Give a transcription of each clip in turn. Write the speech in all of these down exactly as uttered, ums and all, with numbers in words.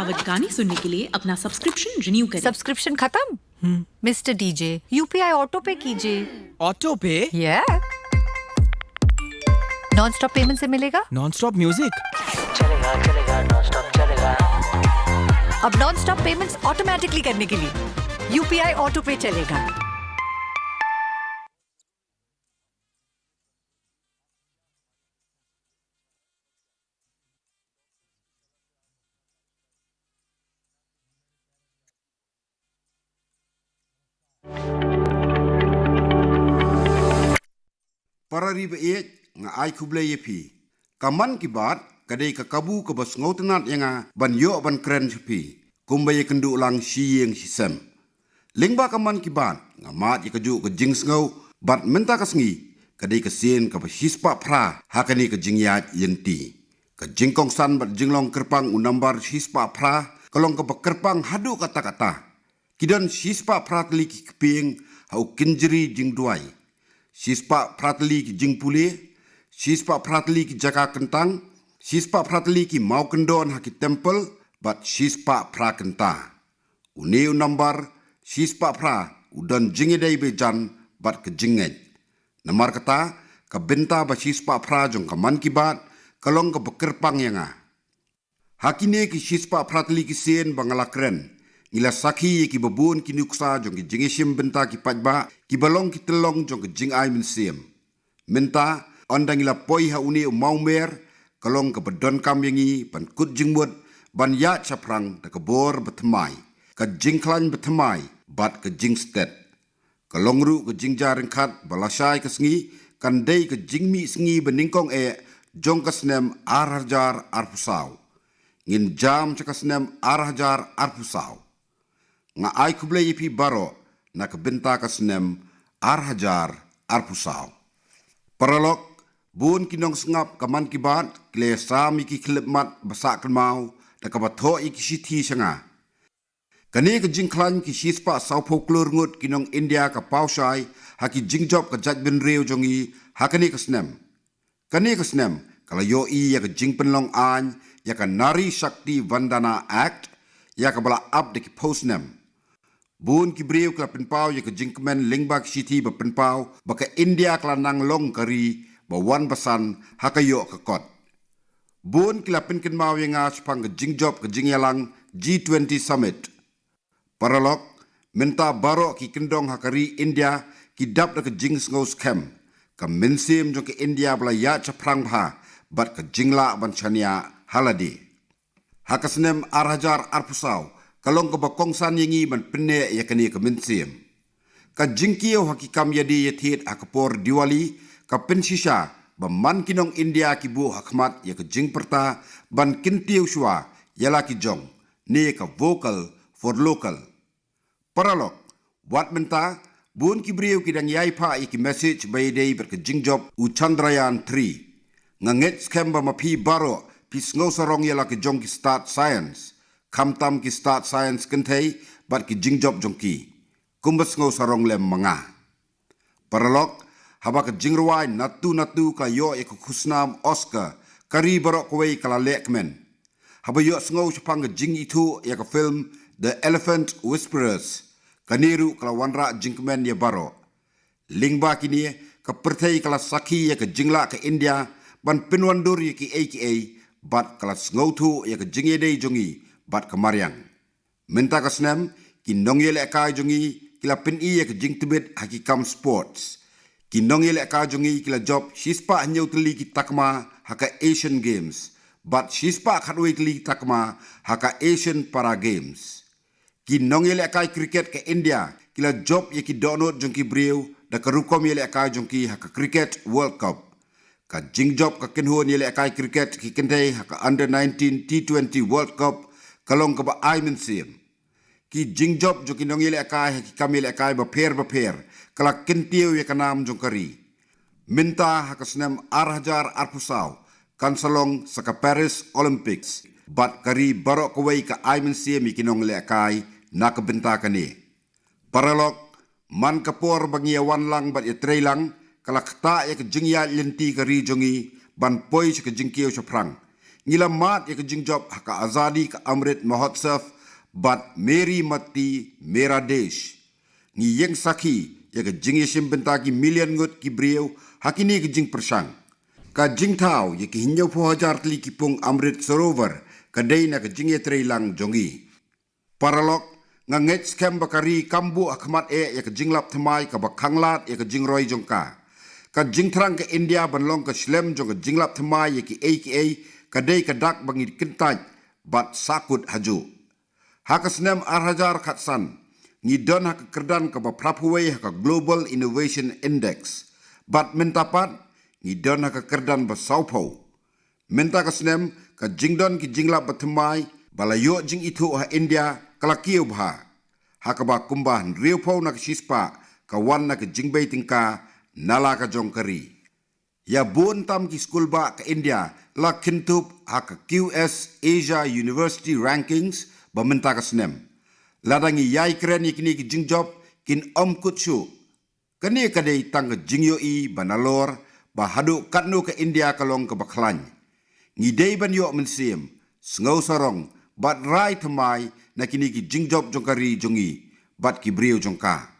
गाने सुनने के लिए अपना सब्सक्रिप्शन रिन्यू करें। सब्सक्रिप्शन खत्म? मिस्टर डीजे, यूपीआई ऑटो पे कीजिए। ऑटो पे? या। नॉन स्टॉप पेमेंट से मिलेगा नॉन स्टॉप म्यूजिक। चलेगा, चलेगा, नॉन स्टॉप चलेगा। अब नॉन स्टॉप पेमेंट्स ऑटोमेटिकली करने के लिए यूपीआई ऑटो पे चलेगा। Para ri ba ïeit, nga ai khublei ïa phi. Ka Mann Ki Baat ka dei ka kabu kaba sngewtynnat ïa nga ban ïoh ban kren sha phi, kumba ïakynduh lang shi ïing shi sem. Lyngba ka Mann Ki Baat nga mad ïa kajuh ka jingsngew, bad mynta ka sngi ka dei ka sien kaba shispah phra ha kane ka jingïaid lynti. Ka jingkongsan bad jinglong kyrpang u nambar shispah phra ka long kaba kyrpang haduh katta katta. Ki don shispah phra tylli ki kpieng ha u kynjri jingduwai, shispah phra tylli ki jingpule, shispah phra tylli ki jaka kyntang, shispah phra tylli ki maw kyndon ha ki templ, bad shispah phra kynta. Une u nambar shispah phra u don jingïadei ba jan bad ka jingngeit. Namar kata, ka bynta ba shispah phra jong ka Mann Ki Baat ka long kaba kyrpang ïa nga. Ha kine ki shispah phra tylli ki sien ba nga la kren, ngi la sakhi ïa kiba bun ki nuksa jong ki jingïashim bynta ki paidbah kiba long ki tyllong jong ka jingai mynsiem. Mynta, ynda ngi la poi ha une u mawmer, ka long kaba donkam ïa ngi ban kut jingmut, ban ïaid shaphrang da ka bor bathymmai, ka jingkhlaiñ bathymmai, bad ka jingstet. Ka long ruh ka jingjia ryngkat ba lashai ka sngi kan dei ka jingmih sngi banyngkong eh jong ka snem ar hajar arphew saw. Ngin jam sha ka snem ar hajar arphew saw. Nga ai khublei ïa phi baroh na ka bynta ka snem ar hajar arphew saw. Paralok, bun ki nongsngap ka Mann Ki Baat ki la sam ïa ki khyllipmat ba sah kynmaw da kaba thoh ïa ki shithi sha nga. Kane ka jingkhlaiñ ki shispah sawphew klur ngut ki nong India ka paw shai ha ki jingjop ka jaitbynriew jong ngi ha kane ka snem. Kane ka snem ka la ïohi ïa ka jingpynlong aiñ ïa ka Nari Shakti Vandana Act, ïa kaba la ap da ki phew snem. Bun ki briew ki la pynpaw ïa ka jingkmen lyngba ki shithi ba pynpaw ba ka India ka la nang long ka ri ba wan ba san ha ka ïoh ka kot. Bun ki la pynkynmaw ïa nga shaphang ka jingjop ka jingïalang G twenty Summit. Paralok, mynta baroh ki kyndong ha ka ri India ki dap da ka jingsngew skhem, ka mynsiem jong ka India ba la ïaid shaphrang bha, bad ka jinglah ban shaniah ha lade. Ha ka snem ar hajar arphew saw, ka long kaba kongsan ïa ngi ban pynneh ïa kane ka mynsiem. Ka jingkiew ha ki kam ïadie ïathied ha ka por Diwali ka pynshisha ba man ki nong India ki buh ha khmat ïa ka jingpyrta ban kyntiew shuwa ïa la ki jong, ne ka vocal for local. Paralok, wat mynta, bun ki briew ki dang ïai phah ïa ki message ba ïadei bad ka jingjop u Chandrayaan three. Nga ngeit skhem ba ma phi baroh phi sngew sarong ïa la ki jong ki stad science, khamtam ki stad science kynthei bad ki jingjop jong ki, kumba sngew sarong lem ma nga. Paralok, haba ka jingrwai Naatu Naatu ka ïoh ïa ka khusnam Oscar, ka ri baroh kawei ka la leh kmen. Haba ïohsngew shaphang ka jingithuh ïa ka film The Elephant Whisperers, kane ruh ka la wanrah jingkmen ïa baroh. Lyngba kine, ka pyrthei ka la sakhi ïa ka jinglah ka India ban pynwandur ïa kiei kiei, bad ka la sngewthuh ïa ka jingïadei jong ngi bad ka mariang. Mynta ka snem, ki nongïalehkai jong ngi ki la pyni ïa ka jingtbit ha ki kam sports. Ki nongïalehkai jong ngi ki la jop shispah hynñiew tylli ki takma ha ka Asian Games, bad shispah khatwei tylli ki takma ha ka Asian Para Games. Ki nongïalehkai cricket ka India ki la jop ïa ki dohnud jong ki briew da ka rukom ïalehkai jong ki ha ka Cricket World Cup. Ka jingjop ka kynhun ïalehkai cricket ki kynthei ha ka Under nineteen T twenty World Cup ka long kaba ai mynsiem. Ki jingjop jong ki nongïalehkai ha ki kam ïalehkai bapher bapher ka la kyntiew ïa ka nam jong ka ri. Mynta ha ka snem ar hajar arphew saw kan sa long sa ka Paris Olympics, bad ka ri baroh kawei ka ai mynsiem ïa ki nongïalehkai na ka bynta kane. Paralok, man ka por ba ngi ïa wan lang bad ïa trei lang, ka la ktah ïa ka jingïaid lynti ka ri jong ngi ban poi sha ka jingkiew shaphrang. Ngi la mad ïa ka jingjop ha ka Azadi ka Amrit Mahotsav bad Meri Matti Mera Desh. Ngi ïeng sakhi ïa ka jingïashim bynta ki million ngut ki briew ha kine ki jingpyrshang. Ka jingthaw ïa ki hynñiewphew hajar tylli ki pung Amrit Sarovar ka dei na ka jingïatreilang jong ngi. Paralok, nga ngeit skhem ba ka ri kam buh ha khmat eh ïa ka jinglap thymmai kaba khanglad ïa ka jingroi jong ka. Ka jingthrang ka India ban long ka shlem jong ka jinglap thymmai ïa kiei kiei ka dei ka dak ba ngi kyntait bad sahkut hajuh. Ha ka snem ar hajar khatsan, ngi don ha ka kyrdan kaba phraphew wei ha ka Global Innovation Index. Bad mynta pat, ngi don ha ka kyrdan ba sawphew. Mynta ka snem, ka jingdon ki jinglap ba thymmai ba la ïoh jingithuh ha India ka la kiew bha. Ha kaba kumba hynriewphew na ka shispah ka wan na ka jingbei tyngka na la ka jong ka ri. Ïa bun tam ki skulbah ka India la kynthup ha ka Q S Asia University Rankings ba mynta ka snem. Lada ngi ïai kren ïa kine ki jingjop kin ym kut shuh. Kane ka dei tang ka jingïohi ba nalor ba haduh katno ka India ka long kaba khlaiñ. Ngi dei ban ïoh mynsiem, sngew sarong bad rai thymmai na kine ki jingjop jong ka ri jong ngi bad ki briew jong ka.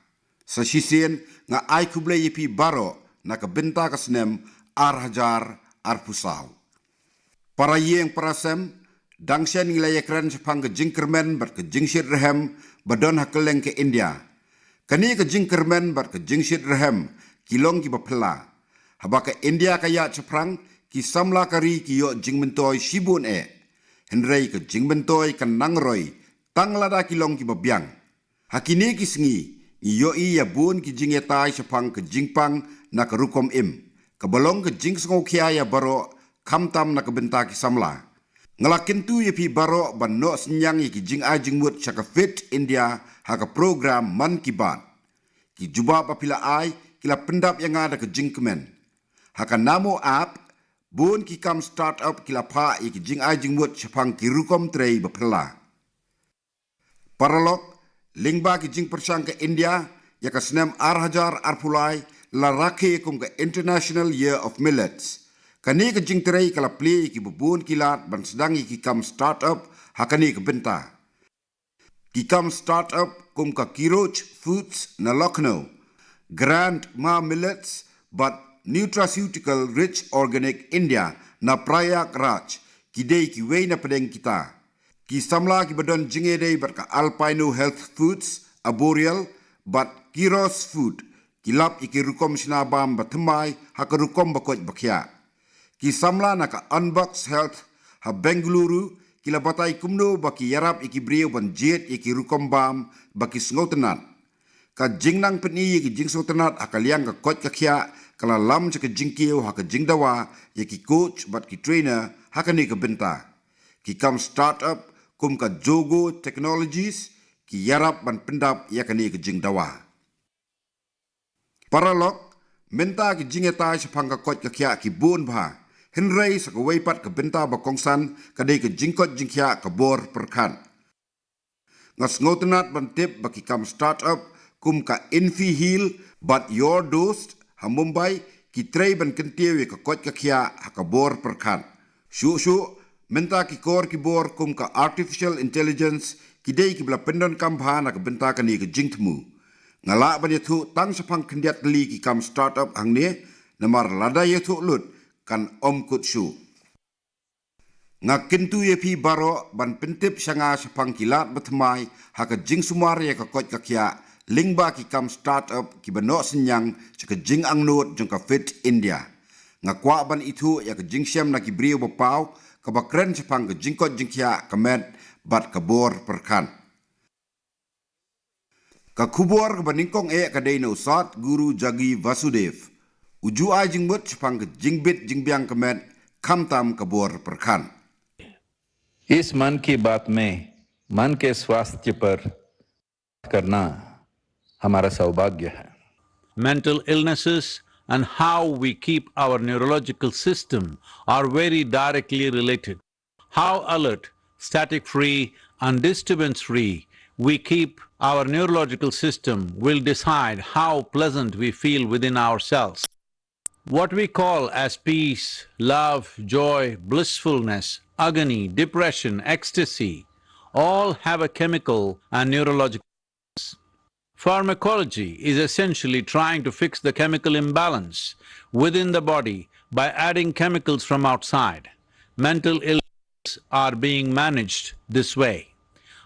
Sa shisien nga ai khublei ïa phi baroh na ka bynta ka snem ar hajar arphew saw. Para ïing para sem, dang shen ngi la ïakren shaphang ka jingkyrmen bad ka jingshit rhem ba don ha kylleng ka India. Kane ka jingkyrmen bad ka jingshit rhem ki long kiba phylla. Haba ka India ka ïaid shaphrang, ki samla ka ri ki ïoh jingmyntoi shibun eh. Hynrei ka jingmyntoi kan nang roi tang lada ki long kiba biang. Ha kine ki sngi, ngi ïohi ïa bun ki jingïatai shaphang ka jingpang na ka rukom im, kaba long ka jingsngewkhia ïa baroh, khamtam na ka bynta ki samla. Nga la kyntu ïa phi baroh ban noh synñiang ïa ki jingai jingmut sha ka Fit India ha ka program Mann Ki Baat. Ki jubab ba phi la ai ki la pyndap ïa nga da ka jingkmen. Ha ka Namo app, bun ki kam startup ki la phah ïa ki jingai jingmut shaphang ki rukom trei ba phylla. Paralok, lyngba ki jingpyrshang ka India, ïa ka snem ar hajar arphew lai la rakhe kum ka International Year of Millets. Kane ka jingtrei ka la plie ïa kiba bun ki lad ban sdang ïa ki kam startup ha kane ka bynta. Ki kam startup kum ka Kiroch Foods na Lucknow, Grand Ma Millets bad Nutraceutical Rich Organic India na Prayagraj, ki dei kiwei na pdeng kita. Ki samla kiba don jingïadei bad ka Alpino Health Foods, Arboreal bad Kiros Food, ki lap ïa ki rukom shna bam ba thymmai ha ka rukom ba koit ba khiah. Ki samla na ka Unbox Health ha Bengaluru ki la batai kumno ba ki ïarap ïa ki briew ban jied ïa ki rukom bam ba ki sngewtynnat. Ka jingnang pyni ïa ki jingsngewtynnat ha ka liang ka koit ka khiah ka la lam sha ka jingkiew ha ka jingdawa ïa ki coach bad ki trainer ha kane ka bynta. Ki kam startup kum ka Jogo Technologies ki ïarap ban pyndap ïa kane ka jingdawa. Paralok, mynta ki jingïatai shaphang ka koit ka khiah ki bun bha. Hynrei sa kawei pat ka bynta ba kongsan ka dei ka jingkoit jingkhiah ka bor pyrkhat. Nga sngewtynnat ban tip ba ki kam startup kum ka InfiHeal bad Your Dost ha Mumbai ki trei ban kyntiew ïa ka koit ka khiah ha ka bor pyrkhat. Shuh shuh, mynta ki kor ki bor kum ka Artificial Intelligence ki dei kiba la pyndonkam bha na ka bynta kane ka jingthmu. Nga lah ban ïathuh tang shaphang khyndiat tylli ki kam startup hangne, namar lada ïathuh lut kan ym kut shuh. Nga kyntu ïa phi baroh ban pyntip sha nga shaphang ki lad ba thymmai ha ka jingsumar ïa ka koit ka khiah lyngba ki kam startup kiba noh synñiang sha ka jingangnud jong ka Fit India. Nga kwah ban ithuh ïa ka jingshem na ki briew ba paw kaba kren shaphang ka jingkoit jingkhiah ka met bad ka bor pyrkhat. Ka khubor kaba nyngkong eh ka dei na u Sadhguru Jaggi Vasudev. U ju ai jingmut shaphang ka jingbit jingbiang ka met khamtam ka bor pyrkhat. इस मन की बात में मन के स्वास्थ्य पर करना हमारा सौभाग्य है। Mental illnesses and how we keep our neurological system are very directly related. How alert, static free, and disturbance free we keep our neurological system will decide how pleasant we feel within ourselves. What we call as peace, love, joy, blissfulness agony, depression, ecstasy, all have a chemical and neurological. Pharmacology is essentially trying to fix the chemical imbalance within the body by adding chemicals from outside. Mental illness are being managed this way.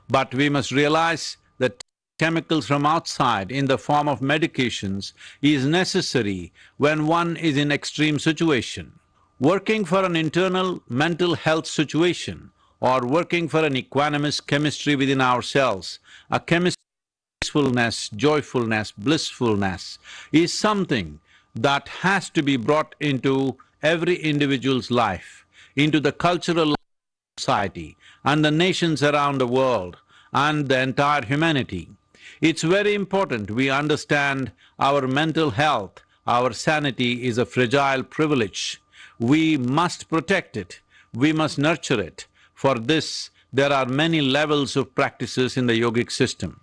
But we must realize that chemicals from outside in the form of medications is necessary when one is in extreme situation. Working for an internal mental health situation or working for an equanimous chemistry within ourselves, a chemistry of peacefulness, joyfulness, blissfulness, is something that has to be brought into every individual's life, into the cultural society, and the nations around the world, and the entire humanity. It's very important we understand our mental health. Our sanity is a fragile privilege. We must protect it. We must nurture it. For this, there are many levels of practices in the yogic system.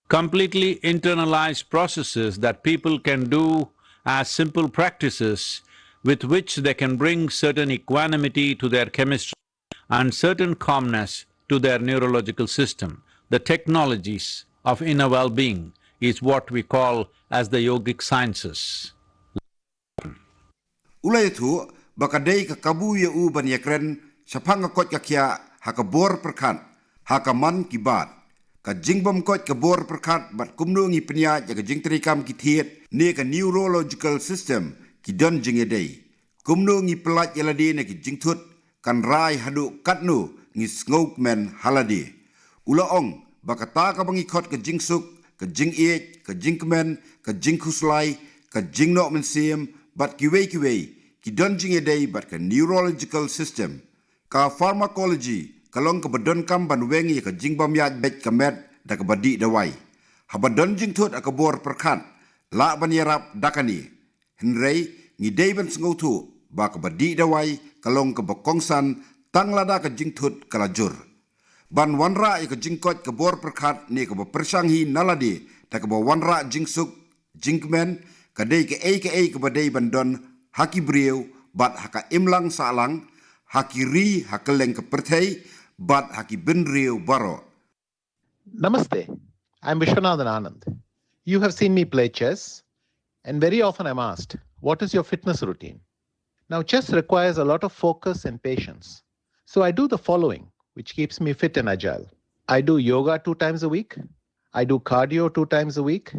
Completely internalized processes that people can do as simple practices with which they can bring certain equanimity to their chemistry and certain calmness to their neurological system. The technologies of inner well being is what we call as the yogic sciences. U la ïathuh ba ka dei ka kabu ïa u ban ïakren shaphang ka koit ka khiah ha ka bor pyrkhat ha ka Mann Ki Baat. Ka jingbym koit ka bor pyrkhat bad kumno ngi pynïaid ïa ka jingtrei kam ki thied ne ka neurological system ki don jingïadei. Kumno ngi pyllait ïa lade na ki jingthut kan rai haduh katno ngi sngewkmen ha lade. U la ong ba kata kaba ngi khot ka jingsuk, ka jingïeit, ka jingkmen, ka jingkhuslai, ka jingnoh mynsiem bad kiwei kiwei ki don jingïadei bad ka neurological system. Ka pharmacology ka long kaba donkam ban weng ïa ka jingbym ïaid beit ka met da kaba dih dawai. Haba don jingthut ha ka bor pyrkhat, lah ban ïarap da kane. Hynrei ngi dei ban sngewthuh ba kaba dih dawai ka long kaba kongsan tang lada ka jingthut ka la jur. Ban wanrah ïa ka jingkoit ka bor pyrkhat ne kaba pyrshang hi na lade da kaba wanrah jingsuk jingkmen ka dei kaei kaei kaba dei ban don ha ki briew bad ha ka imlang sahlang, ha ki ri ha kylleng ka pyrthei bad ha ki bynriew baroh. Namaste. I'm Vishwanathan Anand. You have seen me play chess, and very often I'm asked, "What is your fitness routine?" Now, chess requires a lot of focus and patience. So I do the following, which keeps me fit and agile. I do yoga two times a week, I do cardio two times a week,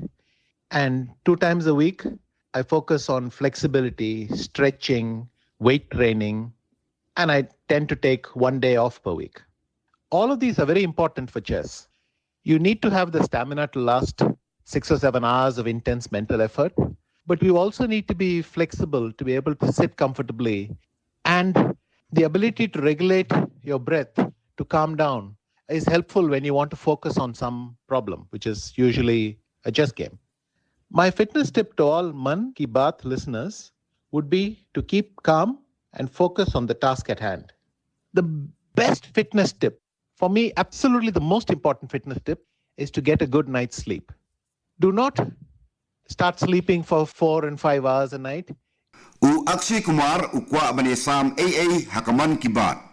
and two times a week, I focus on flexibility, stretching, weight training, and I tend to take one day off per week. All of these are very important for chess. You need to have the stamina to last six or seven hours of intense mental effort, but you also need to be flexible to be able to sit comfortably, and the ability to regulate your breath to calm down is helpful when you want to focus on some problem, which is usually a chess game. My fitness tip to all Mann Ki Baat listeners would be to keep calm and focus on the task at hand. The best fitness tip, for me, absolutely the most important fitness tip, is to get a good night's sleep. Do not start sleeping for four and five hours a night. U Akshay Kumar u kwah ban ïasam ei ei ha ka Mann Ki Baat.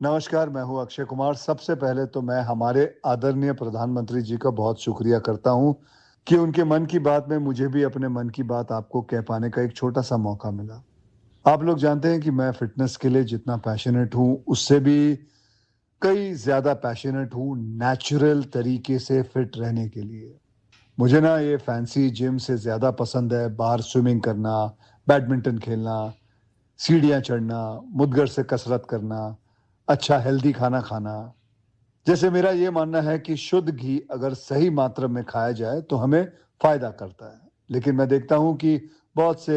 नमस्कार, मैं हूं अक्षय कुमार। सबसे पहले तो मैं हमारे आदरणीय प्रधानमंत्री जी का बहुत शुक्रिया करता हूं कि उनके मन की बात में मुझे भी अपने मन की बात आपको कह पाने का एक छोटा सा मौका मिला। आप लोग जानते हैं कि मैं फिटनेस के लिए जितना पैशनेट हूं, उससे भी कई ज्यादा पैशनेट हूं नेचुरल तरीके से फिट रहने के लिए। मुझे ना ये फैंसी जिम से ज्यादा पसंद है बाहर स्विमिंग करना, बैडमिंटन खेलना, सीढ़ियां चढ़ना, मुदगर से कसरत करना, अच्छा हेल्दी खाना खाना। जैसे मेरा ये मानना है कि शुद्ध घी अगर सही मात्रा में खाया जाए तो हमें फायदा करता है, लेकिन मैं देखता हूं कि बहुत से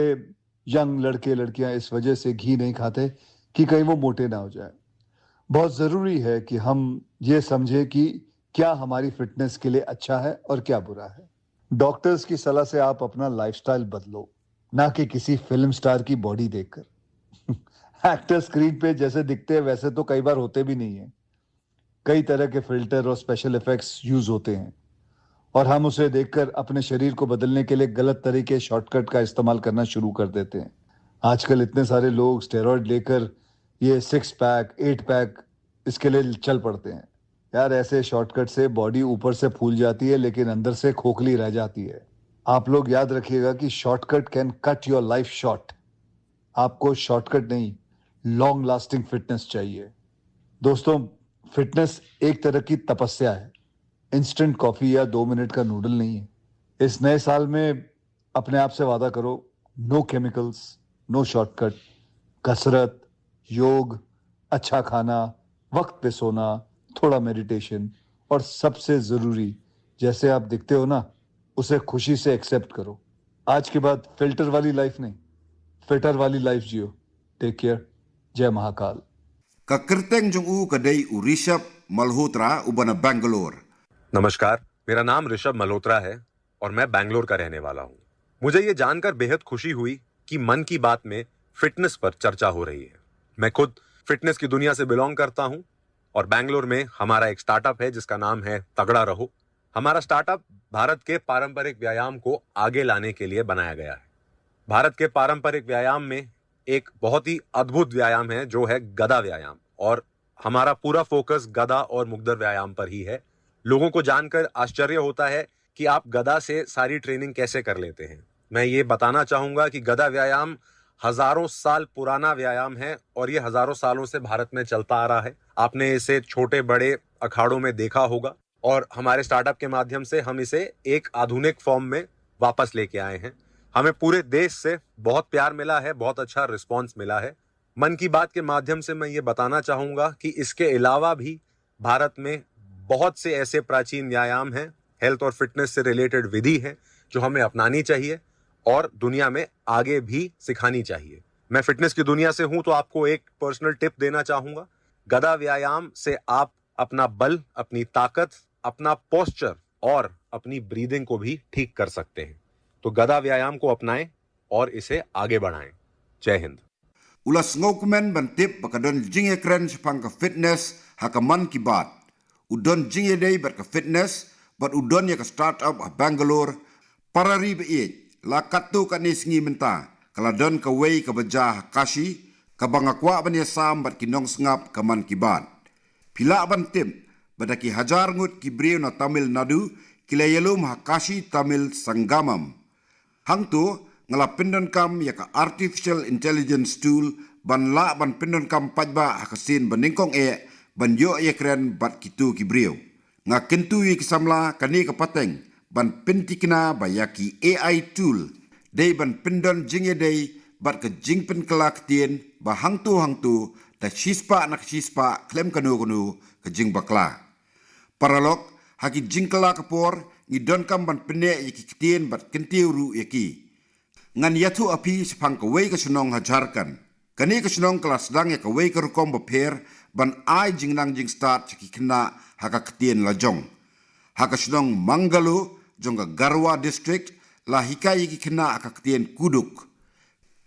यंग लड़के लड़कियां इस वजह से घी नहीं खाते कि कहीं वो मोटे ना हो जाए। बहुत ज़रूरी है कि हम ये समझें कि क्या हमारी फिटनेस के लिए अच्छा है और क्या बुरा है। डॉक्टर्स की सलाह से आप अपना लाइफस्टाइल बदलो, ना कि किसी फिल्म स्टार की बॉडी देखकर। एक्टर स्क्रीन पे जैसे दिखते हैं वैसे तो कई बार होते भी नहीं है। कई तरह के फिल्टर और स्पेशल इफेक्ट्स यूज होते हैं और हम उसे देखकर अपने शरीर को बदलने के लिए गलत तरीके शॉर्टकट का इस्तेमाल करना शुरू कर देते हैं। आजकल इतने सारे लोग स्टेरॉइड लेकर ये सिक्स पैक, एट पैक, इसके लिए चल पड़ते हैं। यार, ऐसे शॉर्टकट से बॉडी ऊपर से फूल जाती है, लेकिन अंदर से खोखली रह जाती है। आप लोग याद रखिएगा कि shortcut can cut your life short। आपको शॉर्टकट नहीं, लॉन्ग लास्टिंग फिटनेस चाहिए। दोस्तों, फिटनेस एक तरह की तपस्या है। इंस्टेंट कॉफी या दो मिनट का नूडल नहीं है। इस नए साल में अपने आप से वादा करो, नो केमिकल्स, नो शॉर्टकट। कसरत, योग, अच्छा खाना, वक्त पे सोना, थोड़ा मेडिटेशन, और सबसे जरूरी, जैसे आप दिखते हो ना, उसे खुशी से एक्सेप्ट करो। आज के बाद फिल्टर वाली लाइफ नहीं, फिटर वाली लाइफ जियो। टेक केयर। जय महाकाल। Ka kyrteng jong u ka dei u Rishabh Malhotra, uba na Bangalore. नमस्कार, मेरा नाम ऋषभ मल्होत्रा है और मैं बैंगलोर का रहने वाला हूँ। मुझे ये जानकर बेहद खुशी हुई कि मन की बात में फिटनेस पर चर्चा हो रही है। मैं खुद फिटनेस की दुनिया से बिलोंग करता हूँ और बैंगलोर में हमारा एक स्टार्टअप है जिसका नाम है तगड़ा रहो। हमारा स्टार्टअप भारत के पारंपरिक व्यायाम को आगे लाने के लिए बनाया गया है। भारत के पारंपरिक व्यायाम में एक बहुत ही अद्भुत व्यायाम है जो है गदा व्यायाम, और हमारा पूरा फोकस गदा और मुग्दर व्यायाम पर ही है। लोगों को जानकर आश्चर्य होता है कि आप गदा से सारी ट्रेनिंग कैसे कर लेते हैं। मैं ये बताना चाहूंगा कि गदा व्यायाम हजारों साल पुराना व्यायाम है और ये हजारों सालों से भारत में चलता आ रहा है। आपने इसे छोटे बड़े अखाड़ों में देखा होगा और हमारे स्टार्टअप के माध्यम से हम इसे एक आधुनिक फॉर्म में वापस लेके आए हैं। हमें पूरे देश से बहुत प्यार मिला है, बहुत अच्छा रिस्पॉन्स मिला है। मन की बात के माध्यम से मैं ये बताना चाहूंगा कि इसके अलावा भी भारत में बहुत से ऐसे प्राचीन व्यायाम हैं, हेल्थ और फिटनेस से रिलेटेड विधि हैं जो हमें अपनानी चाहिए और दुनिया में आगे भी सिखानी चाहिए। मैं फिटनेस की दुनिया से हूं, तो आपको एक पर्सनल टिप देना चाहूंगा। गदा व्यायाम से आप अपना बल, अपनी ताकत, अपना पोस्चर और अपनी ब्रीदिंग को भी ठीक कर सकते हैं। तो गदा व्यायाम को अपनाएं और इसे आगे बढ़ाएं। जय हिंद। U la sngewkmen ban tip ba ka don jingïakren shaphang ka fitness ha ka Mann Ki Baat. U don jingïadei bad ka fitness bad u don ïa ka startup ha Bangalore. Para ri ba ïeit, la katto katne sngi mynta ka la don kawei kaba jia ha Kashi, kaba nga kwah ban ïasam bad ki nongsngap ka Mann Ki Baat. Phi lah ban tip ba da ki hajar ngut ki briew na Tamil Nadu ki la ïalum ha Kashi Tamil Sangamam. Hangto nga la pyndonkam ïa ka artificial intelligence tool ban lah ban pyndonkam paidbah ha ka sien ba nyngkong eh ban ïoh ïakren bad kito ki briew. Nga kyntu ïa ki samla kane ka pateng ban pynthikna ba ïa ki A I tool dei ban pyndon jingïadei bad ka jingpynkylla ktien ba hangto hangto da shispah na ka shispah khlem kano kano ka jingbakla. Paralok, ha ki jingkylla ka por ngi donkam ban pynneh ïa ki ktien bad kyntiew ruh ïa ki. Ngan ïathuh ha phi shaphang kawei ka shnong ha Jharkhand. Kane ka shnong ka la sdang ïa kawei ka rukom bapher ban ai jingnang jingstad sha ki khynnah ha ka ktien lajong. Ha ka shnong Mangalo jong ka Garwa District la hikai ïa ki khynnah ha ka ktien Kuduk.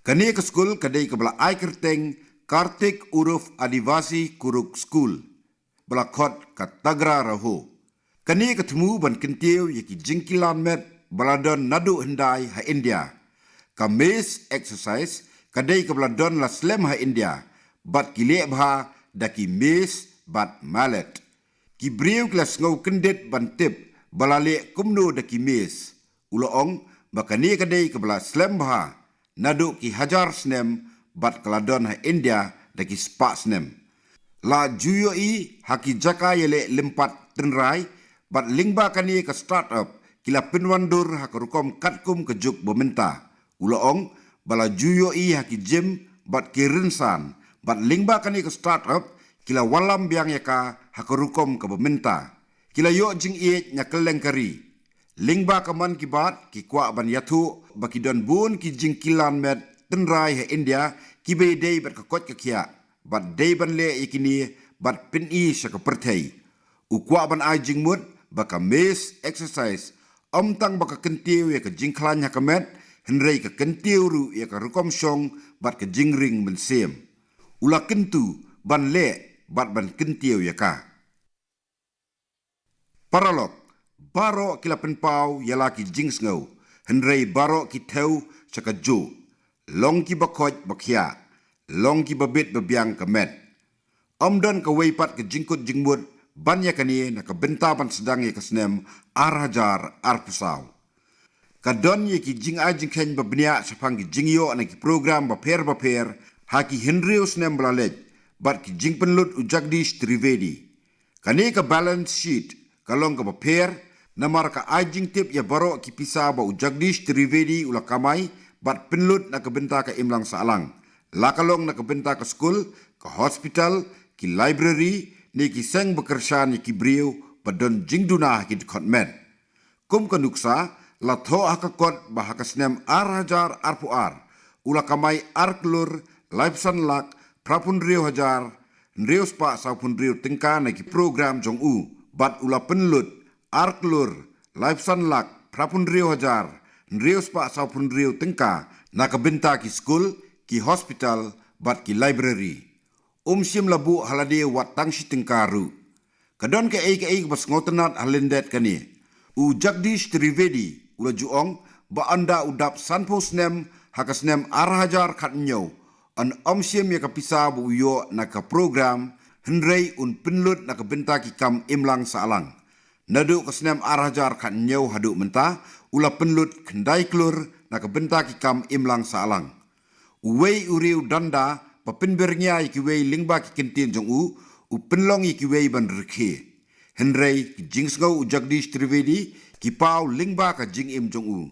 Kane ka skul ka dei kaba la ai kyrteng Kartik Uruf Adivasi Kuduk School, ba la khot ka Tagra Raho. Kane ka thmu ban kyntiew ïa ki jingkyllan met ba la don naduh hyndai ha India. Ka mace exercise ka dei kaba la don la slem ha India bad ki leh bha da ki mace bad mallet. Ki briew ki la sngew kyndit ban tip ba la leh kumno da ki mace. U la ong ba kane ka dei kaba la slem bha naduh ki hajar snem bad ka la don ha India da ki spah snem. La ju ïohi ha ki jaka ïaleh lympat tynrai bad lyngba kane ka startup ki la pynwandur ha ka rukom katkum ka juk ba mynta. U la ong ba la ju ïohi ha ki gym bad ki rynsan bad lyngba kane ka startup ki la wallam biang ïa ka ha ka rukom kaba mynta. Ki la ïoh jingïeit na kylleng ka ri. Lyngba ka Mann Ki Baat ki kwah ban ïathuh ba ki don bun ki jingkyllan met tynrai ha India kiba ïadei bad ka koit ka khiah bad dei ban leh ïa kine bad pyni sha ka pyrthei. U kwah ban ai jingmut ba ka mace exercise ym tang ba ka kyntiew ïa ka jingkhlaiñ ha ka met, hynrei ka kyntiew ruh ïa ka rukom shong bad ka jingring mynsiem. U la kyntu ban leh bad ban kyntiew ïa ka. Paralok, baroh ki la pynpaw ïa la ki jingsngew, hynrei baroh ki thew sha kajuh. Long kiba koit ba khiah. long kiba bit ba biang ka met. Ym don kawei pat ka jingkut jingmut ban ïa kane na ka bynta ban sdang ïa ka snem ar hajar arphew saw. Ka don ïa ki jingai jingkheiñ ba bniah shaphang ki jingïoh na ki program bapher bapher ha ki hynriew snem ba la leit bad ki jingpynlut u Jagdish Trivedi. Kane ka balance sheet ka long kaba pher, namar ka ai jingtip ïa baroh ki pisa ba u Jagdish Trivedi u la kamai bad pynlut na ka bynta ka imlang sahlang, la ka long na ka bynta ka skul, ka hospital, ki library, ne ki seng ba kyrshan ïa ki briew ba don jingduna ha ki dkhot met. Kum ka nuksa la thoh ha ka kot ba ha ka snem ar hajar arphew ar u la kamai ar klur laiphew san lak phraphew hynriew hajar hynriew spah sawphew hynriew tyngka na ki program jong u, bad u la pynlut ar klur laiphew san lak phraphew hynriew hajar hynriew spah sawphew hynriew tyngka na ka bynta ki skul, ki hospital bad ki library. Um shym la buh ha lade wat tang shi tyngka ruh. Ka don kaei kaei kaba sngewtynnat ha lyndet kane. U Jagdish Trivedi u la ju ong ba ynda u dap sanphew snem ha ka snem ar hajar khathynñiew, yn ym shim ïa ka pisa ba u ïoh na ka program, hynrei un pynlut na ka bynta ki kam imlang sahlang. Naduh ka snem ar hajar khathynñiew haduh mynta u la pynlut khyndai klur na ka bynta ki kam imlang sahlang. Uwei u riew danda ba pynbyrngia ïa kiwei lyngba ki kyntien jong u, u pynlong ïa kiwei ban rkhie. Hynrei ki jingsngew u Jagdish Trivedi ki paw lyngba ka jingim jong u.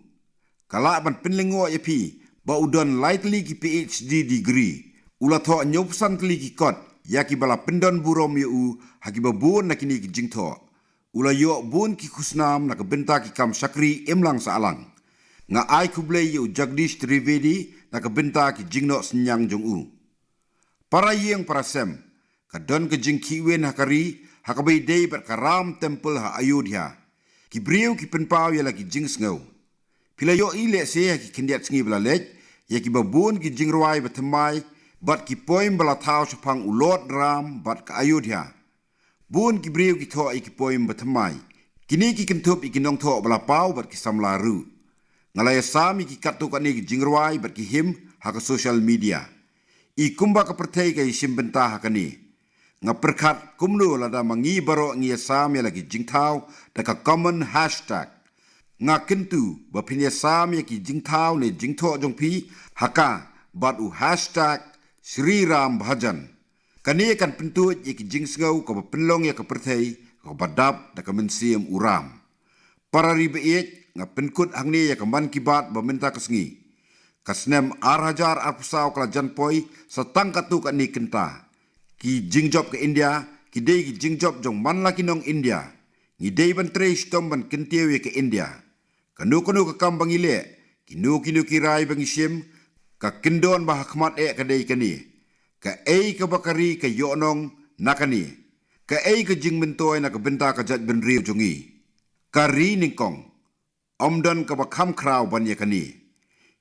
Ka lah ban pynlyngngoh ïa phi ba u don lai tylli ki P H D degree. U la thoh hynñiewphew san tylli ki kot ïa kiba la pyndon burom ïa u ha kiba bun na kine ki jingthoh. U la ïoh bun ki khusnam na ka bynta ki kam shakri imlang sahlang. Nga ai khublei ïa u Jagdish Trivedi na ka bynta ki jingnoh synñiang jong u. Para ïing para sem, ka don ka jingkhih win ha ka ri ha kaba ïadei bad ka Ram Temple ha Ayodhya. Ki briew ki pynpaw ïa la ki jingsngew. Phi la ïohi lehse ha ki khyndiat sngi ba la leit ïa kiba bun ki jingrwai ba thymmai bad ki poem ba la thaw shaphang u Lord Ram bad ka Ayodhya. Bun ki briew ki thoh ïa ki poem ba thymmai. Kine ki kynthup ïa ki nongthoh ba la paw bad ki samla ruh. Nga la ïasam ïa ki katto katne ki jingrwai bad ki hymn ha ka social media. I kumba ka pyrthei ka ïashim bynta ha kane. Nga pyrkhat kumno lada ma ngi baroh ngi ïasam ïa la ki jingthaw da ka common hashtag. Nga kyntu ba phin ïasam ïa ki jingthaw ne jingthoh jong phi ha ka bad u hashtag Shri Ram Bhajan. Kane kan pyntuid ïa ki jingsngew kaba pynlong ïa ka pyrthei kaba dap da ka mynsiem u Ram. Para ri ba ïeit, nga pynkut hangne ïa ka Mann Ki Baat ba mynta ka sngi. Ka snem ar hajar arphew saw ka la jan poi sa tang katto katne kynta. Ki jingjop ka India ki dei ki jingjop jong man la ki nong India. Ngi dei ban trei shitom ban kyntiew ïa ka India. Kano kano ka kam ba ngi leh, kino kino ki rai ba ngi shim, ka kyndon ba ha khmat eh ka dei kane. Kaei kaba ka ri ka ïohnong na kane? Kaei ka jingmyntoi na ka bynta ka jaitbynriew jong ngi? Ka ri nyngkong. Ym don kaba kham khraw ban ïa kane.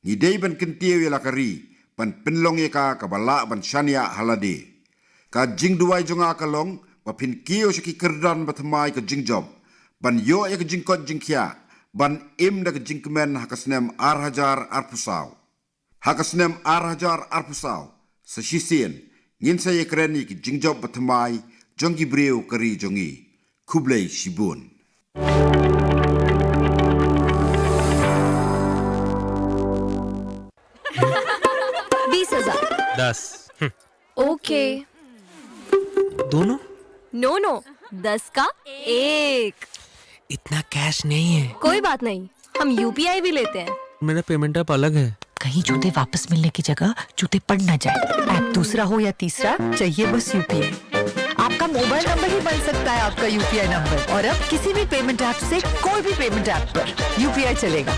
Ngi dei ban kyntiew ïa la ka ri ban pynlong ïa ka kaba lah ban shaniah ha lade. Ka jingduwai jong nga ka long ba phin kiew sha ki kyrdan ba thymmai ka jingjop, ban ïoh ïa ka jingkoit jingkhiah, ban im da ka jingkmen ha ka snem ar hajar arphew saw. Ha ka snem ar hajar arphew saw, sa shisien ngin sa ïakren ïa ki jingjop ba thymmai jong ki briew ka ri jong ngi. Khublei shibun. बीस हजार। दस। ओके। दोनों? नो नो, दस का एक। इतना कैश नहीं है। कोई बात नहीं, हम यूपीआई भी लेते हैं। मेरा पेमेंट ऐप अलग है। कहीं जूते वापस मिलने की जगह जूते पड़ ना जाए। ऐप दूसरा हो या तीसरा, चाहिए बस यूपीआई। आपका मोबाइल नंबर ही बन सकता है आपका यूपीआई नंबर। और अब किसी भी पेमेंट ऐप से कोई भी पेमेंट ऐप पर यूपीआई चलेगा।